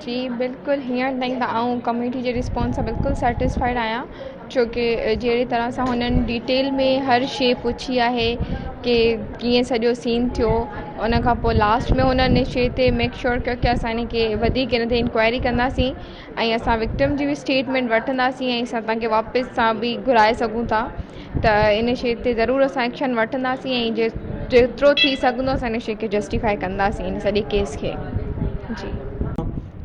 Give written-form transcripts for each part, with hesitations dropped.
جي بلڪل هينئر تائين ته آئون ڪميٽي جي رسپانس سان بلڪل سيٽسفائيڊ آهيان ڇو ڪي جهڙي طرح سان هنن ڊيٽيل ۾ هر شيءِ پڇي آهي ڪي ڪيئن سڄو سين ٿيو ان کان پوءِ لاسٽ ۾ هنن ان شيءِ تي ميڪ شيور ڪيو ڪه اسان ان کي وڌيڪ ان تي انڪوائري ڪنداسين ۽ اسان وڪٽم جي به اسٽيٽمينٽ وٺنداسين ۽ اسان توهان کي واپس سان به گهرائي سگهون ٿا ته ان شيءِ تي ضرور اسان ايڪشن وٺنداسين ۽ جيترو ٿي سگهندو اسان ان شيءِ کي جسٽيفائي ڪنداسين ان سڄي ڪيس کي جي.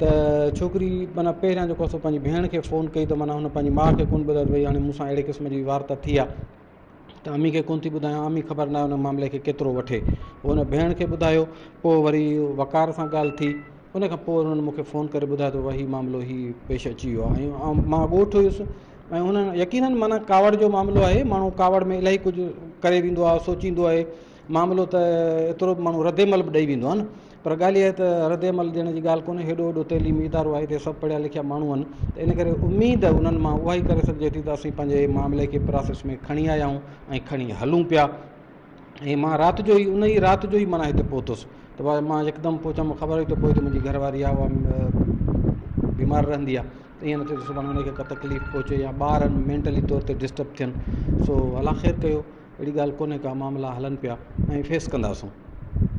ته ڇوڪري معنيٰ پهريان جيڪو سو پنهنجي ڀيڻ کي فون ڪئي ته معنيٰ هن پنهنجي ماء کي ڪونه ٻڌايو ته ڀئي هاڻي مون سان اهڙي قسم جي وارتا ٿي آهي ته امي کي ڪونه ٿي ٻڌايان امي خبر ناهي ان معاملي کي ڪيترو وٺي پوء هن ڀيڻ کي ٻڌايو پوء وري وقار سان ڳالهه ٿي ان کان پوء انهن مون کي فون ڪري ٻڌايو ته بابا هي معاملو هي پيش اچي ويو آهي ۽ مان ڳوٺ هيس ۽ انهن يقينن معنيٰ ڪاوڙ جو معاملو آهي ماڻهو ڪاوڙ ۾ الاهي ڪجهه ڪري ويندو آهي سوچيندو آهي معاملو ته ايترو به ماڻهو رد عمل به ڏئي ويندو آهي نه پر ڳالهه اها آهي ته رد عمل ڏيڻ جي ڳالهه ڪونهي هيڏو وڏو تعليمي ادارو آهي هتي سڀ پڙهيا لکيا ماڻهو آهن ته ان ڪري اميد انهن مان اها ئي ڪري سگهجي ٿي ته اسين پنهنجي معاملي کي پراسيس ۾ کڻي آيا آهيون ۽ کڻي هلون پيا ۽ مان رات جو ئي ان ئي رات جو ئي معنيٰ هتي پهتس ته بابا مان يڪدم پهچان مون خبر هئي ته پوء هتي منهنجي گهر واري آهي اها بيمار رهندي آهي ته ائين نه ٿئي ته سڀاڻي ان کي ڪا تڪليف پهچي يا ٻار مينٽلي طور تي ڊسٽرب ٿين سو الله خير ڪيو اهڙي ڳالهه ڪونهي ڪا معاملا هلن پيا ۽ فيس ڪنداسون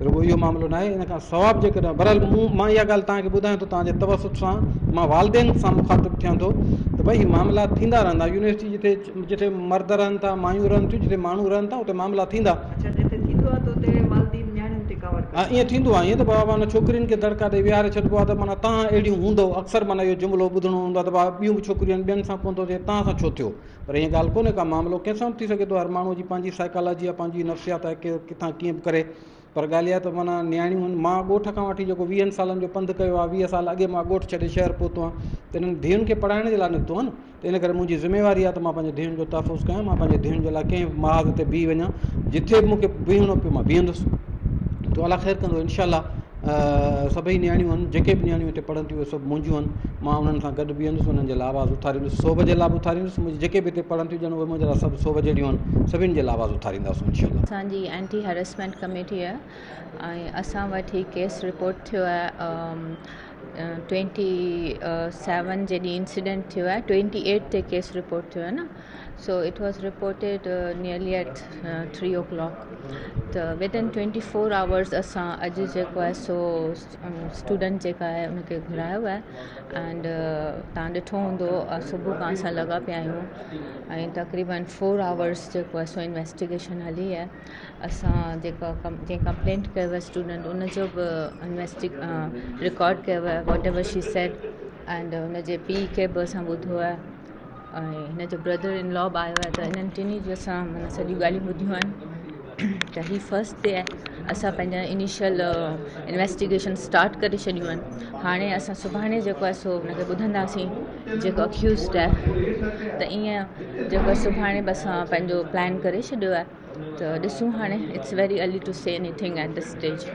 رڳو اهو معاملو ناهي ان کان سوا به جيڪڏهن بهرحال مون مان اها ڳالهه توهان کي ٻڌايان ٿو توهان جي توسط سان مان والدين سان مخاطب ٿيان ٿو ته ڀئي هي معاملا ٿيندا رهندا يونيورسٽي جتي جتي مرد رهن ٿا مايون رهن ٿيون جتي ماڻهو رهن ٿا اتي معاملا ٿيندا. اڇا جتي ٿيندو آهي ته اتي والدين نياڻين تي ڪاوڙ ها ڪندا ائين آهن. ٿيندو آهي ائين ته بابا معنيٰ ڇوڪرين کي دڙڪا ڏئي ويهاري ڇڏبو آهي ته معنيٰ توهان اهڙيون هوندؤ اڪثر معنيٰ اهو جملو ٻڌڻو هوندو آهي ته بابا ٻيون به ڇوڪريون آهن ٻين سان ڪونه ٿو ٿئي توهان سان ڇو ٿيو پر ائين ڳالهه ڪونهي ڪا معاملو ڪنهن سان به ٿي سگهي ٿو هر ماڻهوء جي پنهنجي سائيڪالاجي آهي پنهنجي نفسيات آهي ڪير ڪٿان ڪيئن به ڪري پر ڳالهه اها ته معنيٰ نياڻيون آهن مان ڳوٺ کان وٺي جيڪو ويهن سالن جو پنڌ ڪيو آهي ويهه سال اڳي مان ڳوٺ ڇڏي شهر پهتو آهيان ته انهن ڌيئن کي پڙهائڻ جي لاء نڪتو آهيان نه ته ان ڪري منهنجي ذميواري آهي ته مان پنهنجي ڌيئن جو تحفظ ڪيان مان پنهنجي ڌيئن جي لاء ڪنهن به محاذ تي بيهي وڃان جٿي به مون کي بيهڻو پيو مان بيهندس تو الله خير ڪندو انشاء الله سڀئي نياڻيون آهن جيڪي به نياڻيون هتي پڙهن ٿيون اهي سڀ منهنجون آهن مان انهن سان گڏ بيهندس انهن جي لاء آواز اٿاريندس سوڀ جي لاء به اٿاريندس منهنجي جيڪي به هتي پڙهن ٿيون ڄڻ اهي منهنجي لاء سڀ سوڀ جهڙيون آهن سڀني جي لاء آواز اٿارينداسون انشاء الله. اسان جي اينٽي هراسمينٽ ڪميٽي آهي ۽ اسان وٽ هي ڪيس رپورٽ ٿيو آهي ٽوئنٽي سيون جي ڏينهن انسيڊنٽ ٿيو آهي ٽوئنٽي ايٽ تي ڪيس رپورٽ ٿيو آهي نه so it was reported nearly at 3 o'clock ته ود ان 24 آورس اسان اڄ جيڪو آهي سو اسٽوڊنٽ جيڪا آهي ان کي گهرايو آهي اينڊ تان ڏٺو هوندو صبح کان اسان لڳا پيا آهيون ۽ تقريبن 4 آورس جيڪو آهي سو انويسٽيگيشن هلي آهي اسان جيڪا جنهن ڪمپلينٽ ڪيو آهي اسٽوڊنٽ ان جو به انويسٽي رڪارڊ ڪيو آهي what ever she said and ان جي پيءُ کي به اسان ٻڌو آهي ۽ هن جو برادر ان لا به آيو آهي ته انهن ٽنهي جو اسان معنيٰ سڄيون ڳالهيون ٻڌيون آهن ته هي فرسٽ تي آهي اسان پنهنجا انيشل انويسٽيگيشن اسٽارٽ ڪري ڇڏيون آهن هاڻي اسان سڀاڻي جيڪو آهي سو هن کي ٻڌنداسين جيڪو اڪيوزڊ آهي ته ائين جيڪو آهي سڀاڻي به اسان پنهنجو پلان ڪري ڇڏيو آهي ته ڏسون هاڻي it's very early to say anything at this stage.